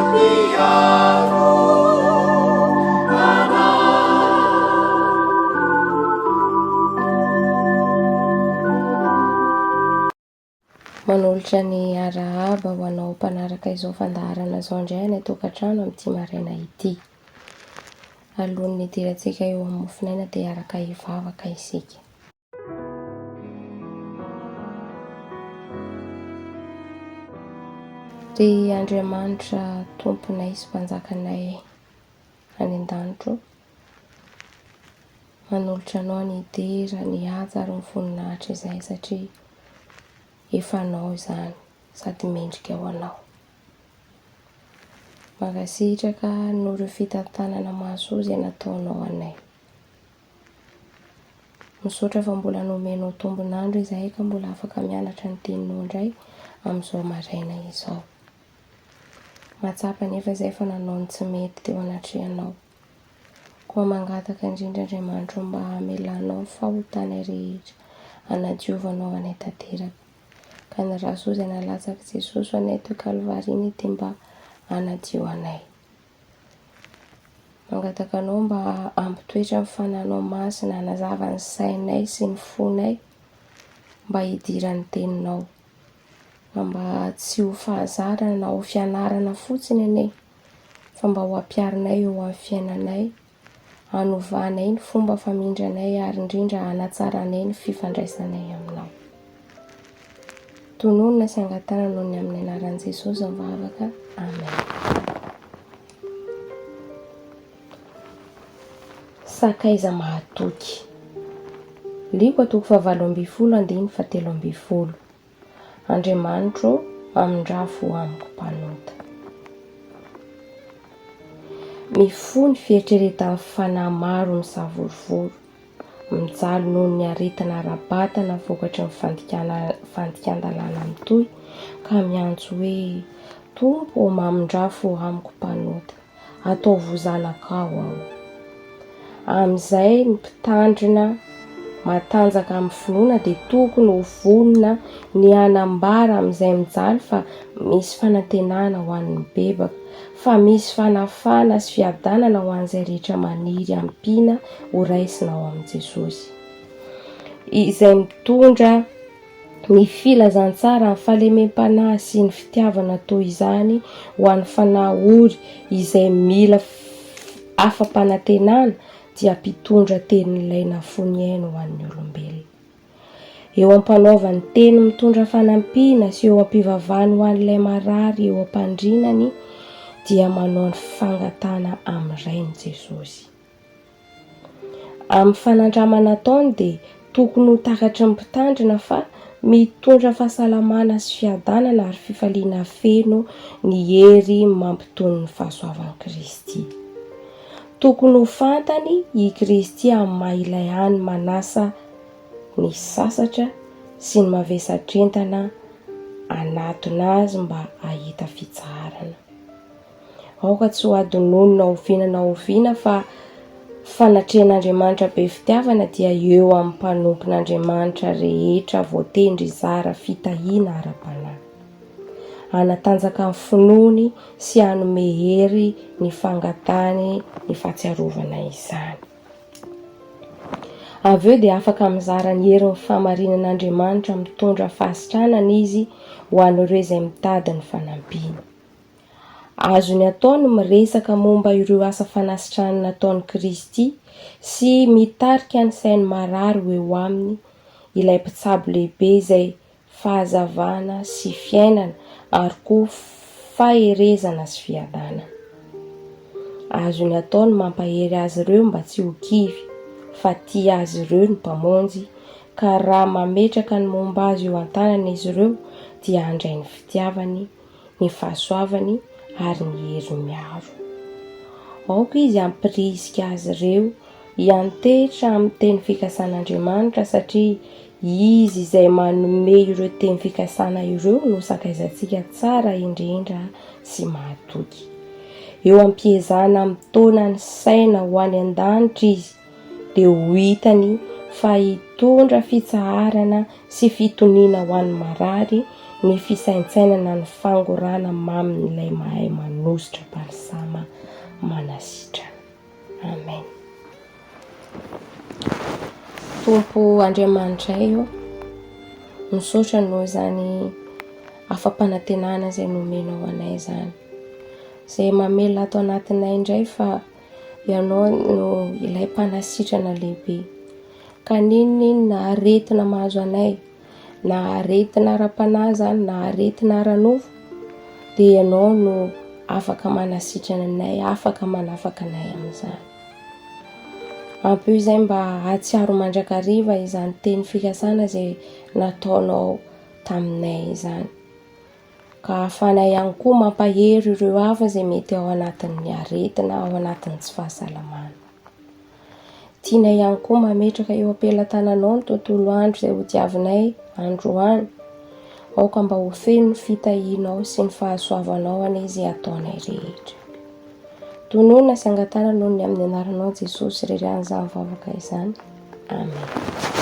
Mpiaro anay. Manolotra ny arahaba ho anao mpanaraka izao fandaharana izao indray any an-tokantrano amin'ity maraina ity. Alohan'ny hidirantsika eo amin'ny mofon'aina dia hiaraka hivavaka isika. Ry Andriamanitra Tomponay sy Mpanjakanay any an-danitro, manolotra Anao ny dera, ny haja ary ny voninahitra izahay satria efa Anao izany sady mendrika ho Anao. Mankasitraka noho ireo fitantanana mahasoa izay nataonao anay. Misaotra fa mbola nomenao tombon'andro izahay ka mbola afaka mianatra ny teninao indray amin'izao maraina izao. Mahatsapa anefa izahay fa nanao ny tsy mety teo anatrehanao. Koa mangataka indrindra Andriamanitro mba hamelanao ny fahotanay rehetra, hanadiovanao anay tanteraka. Ka ny ra soa izay nalatsak'i Jesosy ho anay teo Kalvary iny dia mba hanadio anay. Mangataka anao mba hampitoetra ny Fanahinao Masina hanazava ny sainay sy ny fonay mba hidiran'ny Teninao. Ka mba tsy ho fahazarana na ho fianarana fotsiny anie fa mba ho ampiharinay eo amin'ny fiainanay, hanovanay ny fomba famindranay ary indrindra hanatsaranay ny fifandraisanay aminao. Tononina sy angatahana noho ny amin'ny anaran'i Jesosy ny vavaka. Amen. Sakaiza mahatoky. Lioka toko fahavalo ambin'ny folo andininy fahatelo ambin'ny folo. Andriamanitro ô, mamindrà fo amiko mpanota. Mifoha ny fieritreretan'ny fanahy maro misavorovoro, mijaly noho ny aretina ara-batana vokatry ny fandikana fandikan-dalàna mitohy, ka miantso hoe, Tompo ô, mamindrà fo amiko mpanota. Ataovy ho zanakao aho. Amin'izay ny mpitandrina matanjaka amin'ny finoana dia tokony ho vonona ny hanambara amin'izay mijaly fa misy fanantenana ho an'ny mibebaka, fa misy fanafahana sy fiadanana ho an'izay rehetra maniry hampiana ho raisina ao amin'i Jesosy. Izay mitondra Ny filazantsara, ny fahalemem-panahy sy ny fitiavana toy izany ho an'ny fanahy ory izay mila afa-panantenana dia mpitondra tenin'ilay nafoy ainy ho an'ny olombelona. Eo am-panaovany teny mitondra fanampiana sy eo am-pivavahany ho an'ilay marary eo am-pandrinany dia manao ny fangatahana amin'ny Rainy Jesosy. Amin'ny fanandramana ataony dia tokony ho takatry ny mpitandrina fa mitondra fahasalamana sy fiadanana ary fifaliana feno ny hery mampitony ny fahasoavan'i Kristy. Tokony ho fantany i Kristy amin'ny maha ilay hany manasa ny sasatra sy ny mavesatr'entana hanatona azy mba hahita fitsaharana. Aoka tsy ho adinoiny na oviana na oviana fa fanatrehan'Andriamanitra be fitiavana dia eo amin'ny mpanompon'Andriamanitra rehetra voatendry hizara fitahiana ara-panahy. Hanatanjaka ny finoany sy hanome hery ny fangatahany ny fahatsiarovana izany. Avy eo dia afaka mizara ny herin'ny fahamarinan'Andriamanitra mitondra fahasitranana izy ho an'ireo izay mitady ny fanampiany. Azony atao ny miresaka momba ireo asa fanasitranana nataon'i Kristy sy mitarika ny sain'ny marary ho eo aminy, ilay mpitsabo lehibe izay fahazavana sy fiainana ary koa faherezana sy fiadanana. Azony atao ny mampahery azy ireo mba tsy ho kivy, fa tia azy ireo ny Mpamonjy, ka raha mametraka ny momba azy eo an-tanana izy ireo dia handray ny fitiavany ny fahasoavany ary ny heriny miaro. Aoka izy hampirisika azy ireo hiantehitra amin'ny teny fikasan'Andriamanitra satria Izy izay manome ireo teny fikasana ireo no sakaizantsika tsara indrindra sy mahatoky. Eo am-piezahana mitaona ny saina ho any an-danitra izy dia ho hitany fa hitondra fitsaharana sy fitoniana ho an'ny marary ny fisaintsainana ny fangorahana mamin'ilay mahay manosotra balsama manasitrana. Amen. Tompo Andriamanitray ô, misaotra noho izany afa-panantenana izay nomenao anay izany. Izay mamela ato anatinay indray fa Ianao no ilay mpanasitrana lehibe. Ka n'inon'inona aretina mahazo anay, na aretina ara-panahy izany na aretina ara-nofo, dia Ianao no afaka manasitrana anay, afaka manafaka anay amin'izany. Ampio izay mba hahatsiaro mandrakariva izany teny fikasana izay nataonao taminay izany. Ka ahafahanay ihany koa mampahery ireo hafa izay mety ao anatin'ny aretina, ao anatin'ny tsy fahasalamana. Tianay ihany koa mametraka eo am-pelatananao ny tontolo andro izay hodiavinay androany. Aoka mba ho feno ny fitahianao sy ny fahasoavanao anie izay ataonay rehetra. Tononina sy angatahana noho ny amin'ny anaranao Jesosy irery ihany izany vavaka izany. Amen.